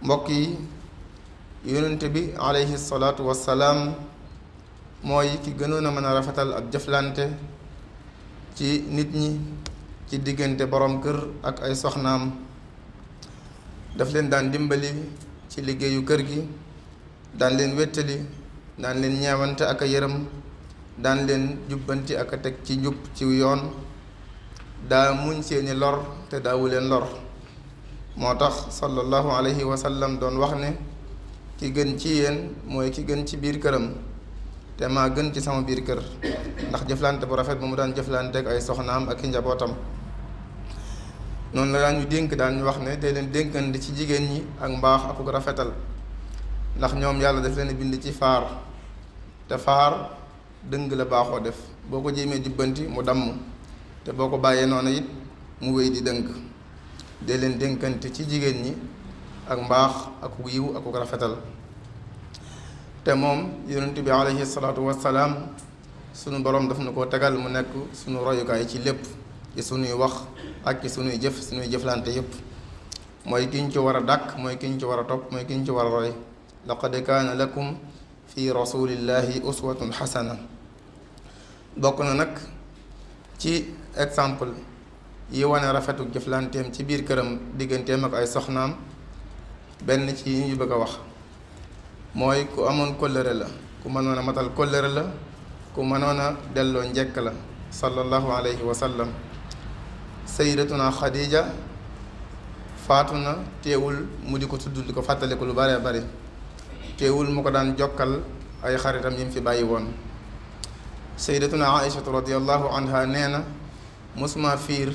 mbokk yi yonent bi alayhi salaatu wassalaam mooy ki gënoon a mën a rafetal ak jëflante ci nit ñi ci diggante borom kër ak ay soxnaam. daf leen daan dimbali ci liggéeyu kër gi, daan leen wéttali, daan leen ñeewante ak a yërëm, daan leen jubbanti ak a teg ci njub ci yoon, daa muñ seeni lor te daawu leen lor. moo tax sallallahu alayhi wa sallam doon wax ne ki gën ci yéen mooy ki gën ci biir këram te maa gën ci sama biir kër, ndax jëflante bu rafet ba mu daan jëflante ak ay soxnaam ak i njabootam. noonu la daan ñu dénk daan ñu wax ne day leen dénkandi ci jigéen ñi ak mbaax ak ko rafetal, ndax ñoom yàlla daf leen bind ci faar te faar dëng la baaxoo def, boo ko jéemee jubbanti mu damm te boo ko bàyyee noonu it mu wéy di dëng. day leen dénkante ci jigéen ñi ak mbaax ak yiw ak ko rafetal. te moom yonent bi alayhi salaatu wassalaam sunu borom daf na ko tegal mu nekk sunu royukaay ci lépp, ci sunuy wax ak ci sunuy jëf, sunuy jëflante yépp. mooy ki ñu ci war a dàkk, mooy ki ñu ci war a topp, mooy ki ñu ci war a roy. laqad kaana lakum fi rasulillahi uswatun xasana. bokk na nag ci exemple yi wane rafetu jëflanteem ci biir këram digganteem ak ay soxnaam, benn ci yi ñu bëgg a wax mooy ku amoon kóllëre la, ku mënoon a matal kóllëre la, ku mënoon a delloo njekk la sallallahu alayhi wa sallam. sayyidatuna Khadija faatu na, teewul mu di ko tudd, di ko fàttaliku lu bare bari, teewul mu ko daan jokkal ay xaritam yi mu fi bàyyi woon. sayyidatuna Aïshatu radiyallahu anha nee na mosuma fiir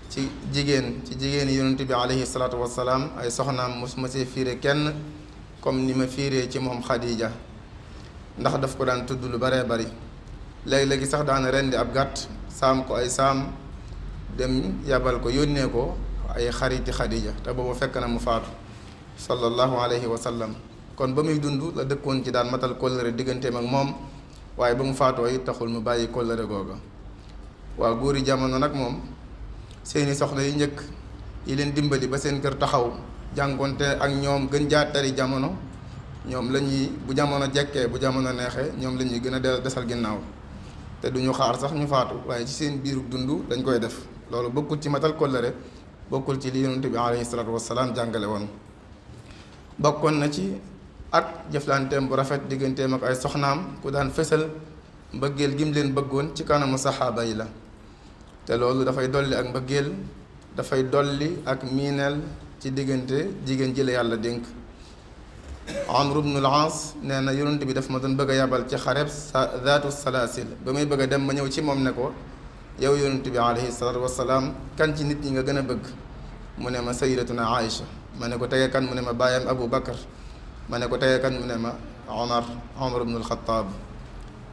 ci jigéen yi yonent bi alayhi salaatu wassalaam ay soxnaam, mosuma see fiire kenn comme ni ma fiiree ci moom Khadija, ndax daf ko daan tudd lu baree bari. léegi-léegi sax daana rendi ab gàtt saam ko ay saam dem yabal ko, yónnee ko ay xariti Khadija, te boobu fekk na mu faatu sallallahu alayhi wa sallam. kon ba muy dund la dëkkoon ci daan matal kóllëre digganteem ak moom, waaye ba mu faatoo it taxul mu bàyyi kóllëre googa. waa góori jamono nag moom seeni soxna yu njëkk yi leen dimbali ba seen kër taxaw, jànkonte ak ñoom gën jaatari jamono, ñoom la ñuy bu jamono jekkee, bu jamono neexee ñoom la ñuy gën a desal ginnaaw, te duñu xaar sax ñu faatu, waaye ci seen biiru dund dañ koy def. loolu bokkul ci matal kóllëre, bokkul ci li yonent bi alayhi salaatu wassalaam jàngale woon. bokkoon na ci ak jëflanteem bu rafet digganteem ak ay soxnaam, ku daan fësal mbëggeel gim leen bëggoon ci kanamu saxaaba yi la. te loolu dafay dolli ak mbëggeel, dafay dolli ak miineel ci diggante jigéen ji la yàlla dénk. Amr ibn al-As nee na yonent bi daf ma doon bëgg a yabal ci xareb zaatu salaasil, ba muy bëgg a dem ma ñëw ci moom ne ko yow yonent bi alayhi salaatu wassalaam, kan ci nit ñi nga gën a bëgg? mu ne ma sayyidatuna Aïcha. ma ne ko tege kan? mu ne ma baayam Abu Bakar. ma ne ko tege kan? mu ne ma Omar ibn al-Khattab.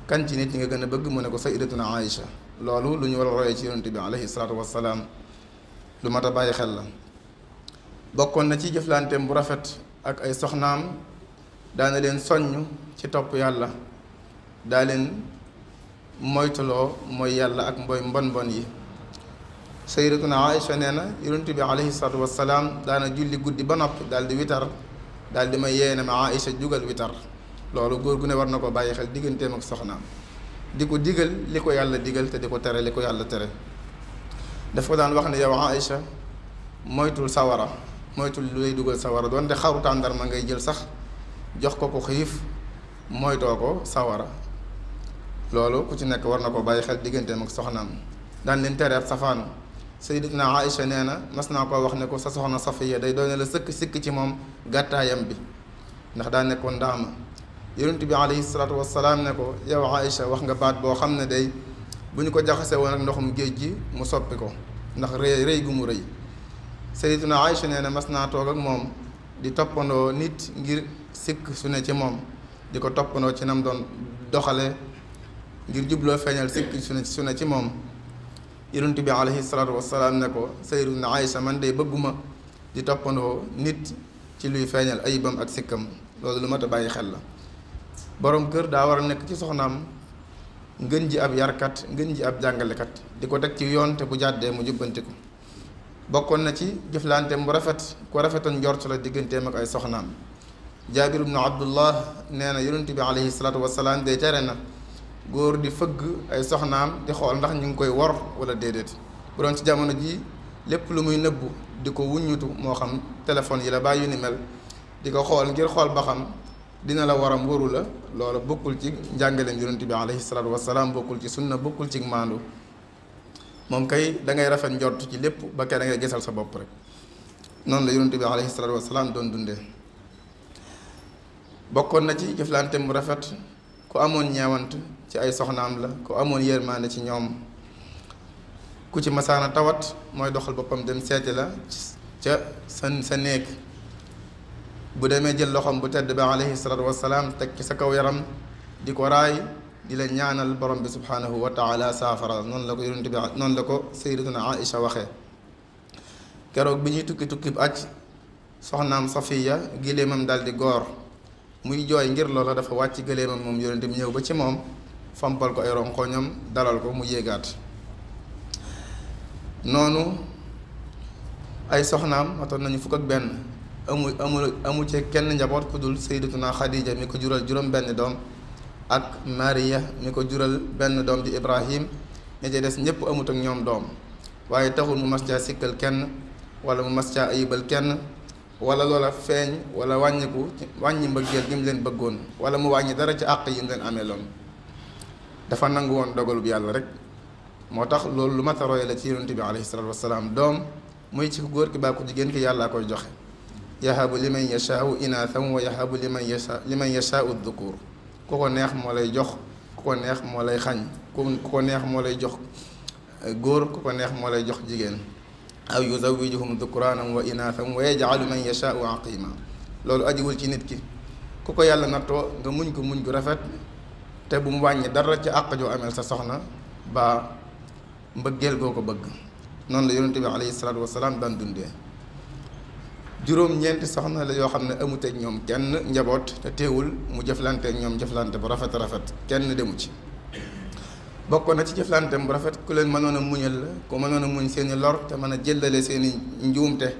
kan ci nit ñi nga gën a bëgg? mu ne ko sayyidatuna Aïcha. loolu lu ñu war a royee ci yonent bi alayhi salaatu wassalaam, lu mat a bàyyi xel la. bokkoon na ci jëflanteem bu rafet ak ay soxnaam, daana leen soññ ci topp yàlla, daa leen moytuloo mooy yàlla ak mbon yi. sayyidatuna Aïcha nee na yonent bi alayhi salaatu wassalaam daana julli guddi ba noppi daal di witar, daal di may yee ne ma Aïcha jugal witar. loolu góor gu ne war na ko bàyyi xel digganteem ak soxnaam, di ko digal li ko yàlla digal te di ko tere li ko yàlla tere. daf ko daan wax ne yow Aïcha moytul sawara, moytul lu lay dugal sawara, doonte xaru tàndarma ngay jël sax jox ko xiif, moytoo ko sawara. loolu ku ci nekk war na ko bàyyi xel digganteem ak soxnaam, daan leen tere ab safaanu. sayyidatuna Aïcha nee na mas naa koo wax ne ko sa soxna Safiya day doone la sikk ci moom gàttaayam bi, ndax daa nekkoon ndaama. yonent bi alayhi salaatu wassalaam ne ko yow Aïcha wax nga baat boo xam ne day bu ñu ko jaxasee woon ak ndoxum géej gi mu soppi ko, ndax rëy gu mu rëy. sayyidatuna Aïcha nee na mas naa toog ak moom di toppandoo nit ngir sikk su ne ci moom, di ko toppandoo ci nam doon doxale ngir jubloo feeñal sikk su ne ci moom. yonent bi alayhi salaatu wassalaam ne ko sayyidatuna Aïcha man day bëgguma di toppandoo nit ci luy feeñal ayibam ak sikkam. loolu lu mat a bàyyi xel la. borom kër daa war a nekk ci soxnaam ngën ji ab yarkat, ngën ji ab jàngalekat, di ko teg ci yoon te bu jàddee mu jubbanti ko. bokkoon na ci jëflanteem bu rafet ku rafetoon njort la digganteem ak ay soxnaam. Jaabir ibnu Abdullah nee na yonent bi alayhi salaatu wasalaam day tere na góor di fëgg ay soxnaam di xool ndax ñu ngi koy wor wala déedéet. bu doon ci jamono ji lépp lu muy nëbbu di ko wuññutu moo xam téléphone yi la bàyyi ni mel di ko xool ngir xool ba xam dina la waram waru la loola bokkul ci njàngaleem yonent bi alayhi salaatu wasalaam, bokkul ci sunna, bokkul ci maandu. moom kay da ngay rafet njort ci lépp ba kay da ngay gisal sa bopp rek. noonu la yonent bi alayhi salaatu wasalaam doon dundee. bokkoon na ci jëflante mu rafet ku amoon ñeewant ci ay soxnaam la, ku amoon yërmaande ci ñoom. ku ci masaana tawat mooy doxal boppam dem seeti la ca sa néeg, bu demee jël loxoom bu tedd ba alayhi salaatu wasalaam teg ci sa kaw yaram di ko raay di la ñaanal borom bi subhanahu wa taala saafara. noonu la ko yonent bi noonu la ko sayyidatuna Aïcha waxee. keroog bi ñuy tukki aj soxnaam Safiya giléemam daal di goor muy jooy ngir loola dafa wàcc giléemam moom yonent bi ñëw ba ci moom fampal ko ay ronkoñam dalal ko mu yéegaat. noonu ay soxnaam matoon nañu fukk ak benn. amu ci kenn njaboot ku dul sayyidatuna Khadija mi ko jural juróom benn doom ak Mariya mi ko jural benn doom di Ibrahim. ña ca des ñëpp amut ak ñoom doom, waaye taxul mu mas caa sikkal kenn wala mu mas caa ayibal kenn wala loola feeñ wala wàññi mbëggeel gi mu leen bëggoon wala mu wàññi dara ci àq yi mu leen amee loon. dafa nangu woon dogalub yàlla rek. moo tax loolu lu mat a roy la ci yonent bi alayhi salaatu wasalaam. doom muy ci ku góor ki baa ku jigéen ki yàllaa koy joxe. yahabu liman yashaau inaathan wa yahabu liman yashaau dhukur. ku ko neex moo lay jox, ku ko neex moo lay xañ, ku ko neex moo lay jox góor, ku ko neex moo lay jox jigéen. aw yuzawijuhum dhukranan wa inaathan wa yaj'alu man yashaau aqima. loolu ajiwul ci nit ki. ku ko yàlla nattoo nga muñ ko muñ gu rafet te bu mu wàññi dara ci àq joo ameel sa soxna ba mbëggeel goo ko bëgg. noonu la yonent bi alayhi salaatu wasalaam daan dundee. juróom-ñeenti soxna la yoo xam ne amuteeg ñoom kenn njaboot te teewul mu jëflanteeg ñoom jëflante bu rafet kenn demu ci. bokkoon na ci jëflanteem bu rafet ku leen mënoon a muñal la, ku mënoon a muñ seeni lor te mën a jëllale seeni njuumte.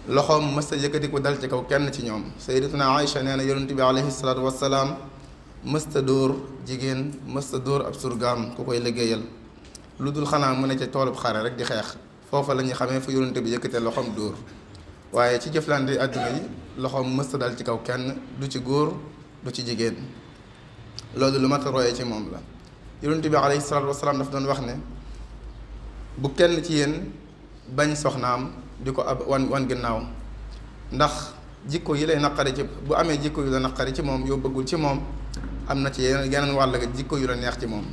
loxoom mës a yëkkati ko dal ci kaw kenn ci ñoom. sayyidatuna Aïcha nee na yonent bi alayhi salaatu wasalaam mësta dóor jigéen, mësta dóor ab surgaam ku koy liggéeyal, lu dul xanaa mu ne ca toolub xare rek di xeex. foofa la ñuy xamee fu yonent bi yëkkatee loxoom dóor. waaye ci jëflante àdduna yi loxoom mësta dal ci kaw kenn, du ci góor du ci jigéen. loolu lu mat a royee ci moom la. yonent bi alayhi salaatu wasalaam daf doon wax ne bu kenn ci yéen bañ soxnaam di ko ab wan ginnaaw, ndax jikko yi lay naqari ci bu amee jikko yu la naqari ci moom yoo bëggul ci moom, am na ci yeneen wàll ga jikko yu la neex ci moom.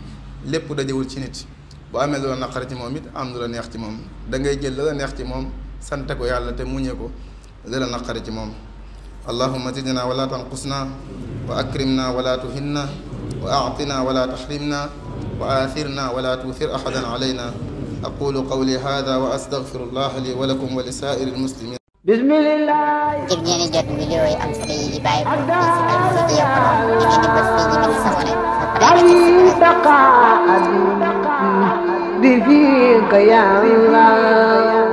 lépp dajewul ci nit. bu amee lu la naqari ci moom it am lu la neex ci moom. da ngay jël la neex ci moom sante ko yàlla te muñe ko la naqari ci moom. allahumma zidna wala tanqusna wa akrimna wala tuhinna wa a'tina wala tahrimna wa athirna wala tuthir ahadan alayna. aqulu qawli hadha wa astaghfirullah li wa lakum wa li sa'iril muslimin. bismillah. ngir ngeen di jot vidéo yi am solo yi bàyyi ko ci Al Mouridiyyah Pro da ngeen di bës fii ñu bind sabonné bi fiika ya Allah.